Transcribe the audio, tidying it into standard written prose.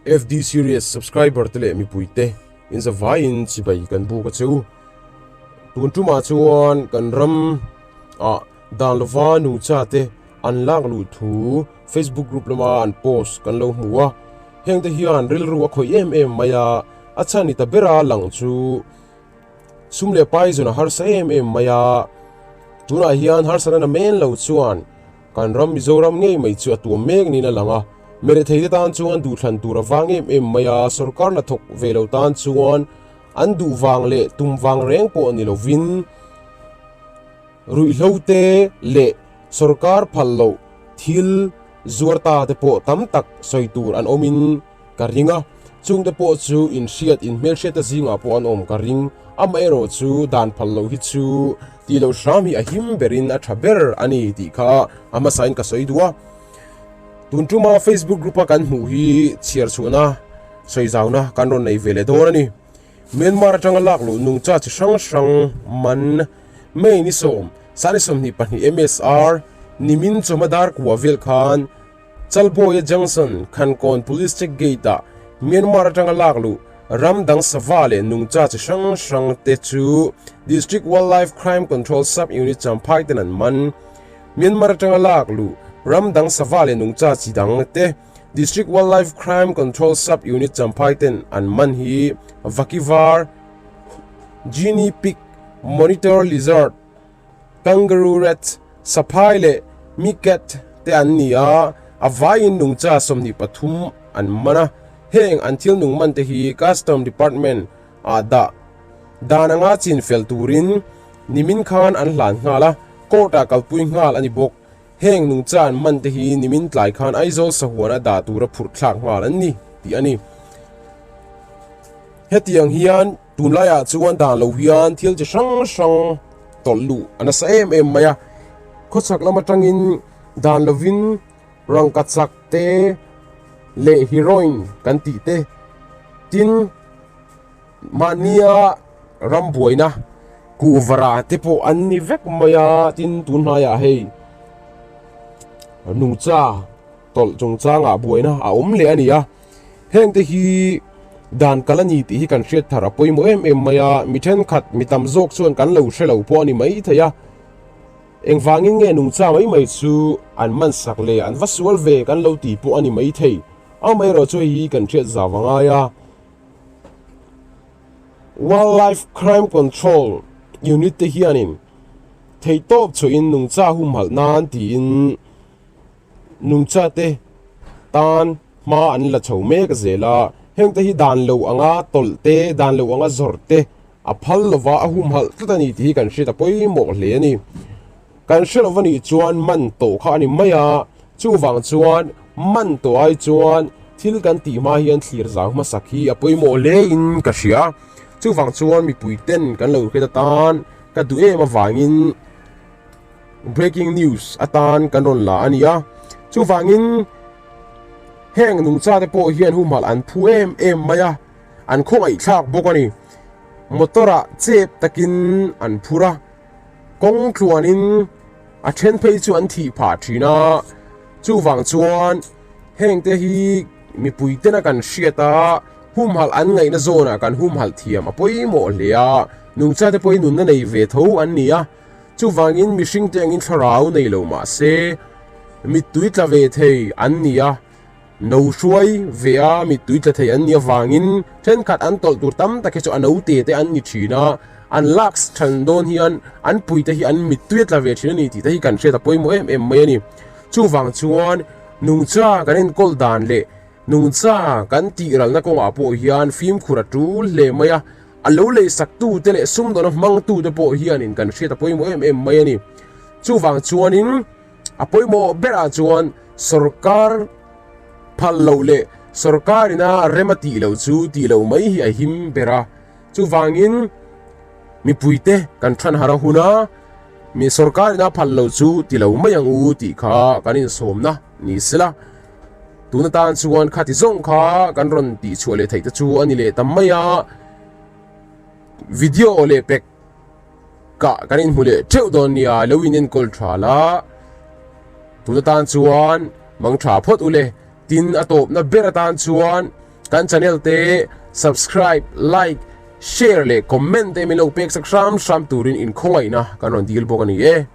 FD series subscriber te leh mipui te in zavaiin chibai kan buk a che u. Tun tumah chuan kan ram ah dan lova nungcha te an lak luh thu Facebook group lama an post kan lo hmu a. Heng te hian rilru a khawih em em mai a, a chhan ni ta bera lang chu Sum leh pai zawn a harsa em em mai a, tunah hian harsatna na men lo chuan kan ram Mizoram ngei mai chu a tuam mek niin a lang a, Meretheite tan chuan duhthlan tur a vang em em mai a, sorkar hnathawk ve lo tan chuan an duh vang leh tum vang reng pawh ni lovin ruihhlo te leh sorkar phal loh thil zuar ta te pawh tam tak sawi tur an awmin ka ring a, chungte pawh chu inhriat inhmelhriatna zingah pawh an awm ka ring, amaherawh chu dan phal loh hi chu tih loh hram hi a him berin a tha ber a ni tih kha a hmasain ka sawi duh a. Tun tuma Facebook group a kan hmuh hi chhiar chhuahna sawi zauna kan rawn nei ve leh dawn a ni. Myanmar atanga lak luh nungcha chi hrang hrang man May ni sawm, Sani 22 MSR, nimin chawhma dar kua vel khan Chalbuaia Junction, Khankawn Police Check Gate-ah Myanmar atanga lak luh ram dang sava leh nungcha chi hrang hrang te chu District Wildlife Crime Control Sub Unit Champhai ten an man. Myanmar atanga lak luh ram dang sava leh nungcha chi dang te District Wildlife Crime Control Sub Unit Champhai ten an man hi Vakivar, Guinea Pig, Monitor Lizard, Kangaroo rat, saphai leh meerkat te an ni a, a vaiin nungcha 23 an man a. Heng an thil nung man te hi Custom Department ah dah dan anga chin fel turin nimin khan an hlan nghal a, court ah kalpui nghal a ni bawk. Heng nungcha an man te hi nimin tlai khan Aizawl sahuan a dah tura phurh thlak nghal an ni tih a ni. Hetiang hian Tunlaiah chuan dan lo hian thil chi hrang hrang tawlh luh a nasa em em mai a, khawchhak lam atangin dan lovin rangkachak te leh heroin kan tih te tin mahnia ram buaina kuhvara te pawh an ni vek mai a, tin tunhnaiah hei nungcha tawlh chungchangah buaina a awm leh a ni a. Hengte hi dan kal a ni tih hi kan hriat thar a pawimawh em em mai a, mi thenkhat mi tam zawk chuan kan lo hre lo pawh a ni mai thei a. Engvangin nge nungcha mai mai chu an man sak le an va sual ve kan lo ti pawh a ni mai thei. Amaherawh chu hei hi kan hriat zau a ngai a. Wildlife Crime Control Unit te hianin theihtawp chhuahin nungcha humhalh nan tiin Nungcha te tan hma an la chho mek zel a, hengte hi dan lo anga tawlh te, dan lo anga zawrh te a phal lova a humhalh tlat a ni tih hi kan hriat a pawimawh hle a ni. Kan hre lova nih chuan man tawh kha a ni mai a, chuvang chuan man tawh ai chuan thil kan tih hma hian thlir zau hmasak hi a pawimawh hle in ka hria. Chuvang chuan mipui ten kan lo hriat atan ka duh em avangin, Breaking news atan kan rawn la a ni a, chuvangin heng nungcha te pawh hian humhalh an phu em em mai a, an khawngaihthlak bawk a ni. Motor ah chep takin an phur a, kawng tluanin a then phei chu an thih phah thin a, chuvang chuan heng te hi mipui tena kan hriat a, humhalh an ngaihna zawnah kan humhalh thiam a pawimawh hle a, nungcha te pawhin nunna nei ve tho an ni a. Chuvangin mihringte angin thlarau nei lo mah se, mittui tla ve thei an ni a, no hruai ve a mittui tla thei an nih avangin thenkhat an tawlh tur tam tak hi chu a note te an ni thin a, an laks than dawn hian an puite hi an mittui a tla ve thin a ni tih te hi kan hriat a pawimawh em em mai a ni. Chuvang chuan nungcha kan enkawl dan leh nungcha kan tihralna kawngah pawh hian fimkhur a tul hle mai a. A lo leisak tute leh sumdawna hmang tute pawh hianin kan hriat a pawimawh em em mai a ni. Chuvang chuanin a pawimawh berah chuan sorkar phal loh leh sorkarina rem a tih loh chu tih loh mai hi a him ber a. Chuvangin mipuite kan than har a hun a, mi sorkarina phal loh chu ti lo mai ang u tih kha kan insawmna ni sela. Tun atan chuan khati zawng kha kan rawn tih chhuah leh theih te chu a ni leh ta mai a, video leh pek kah kan inhmu leh theuh dawn nia, lo in enkawl tha la, tun atan chuan mang tha phawt ule, tin a tawpna ber atan chuan. Kan channel te subscribe, like, share leh comment te min lo pek sak hram hram turin inkhawngaihna kan rawn dil bawk a ni e.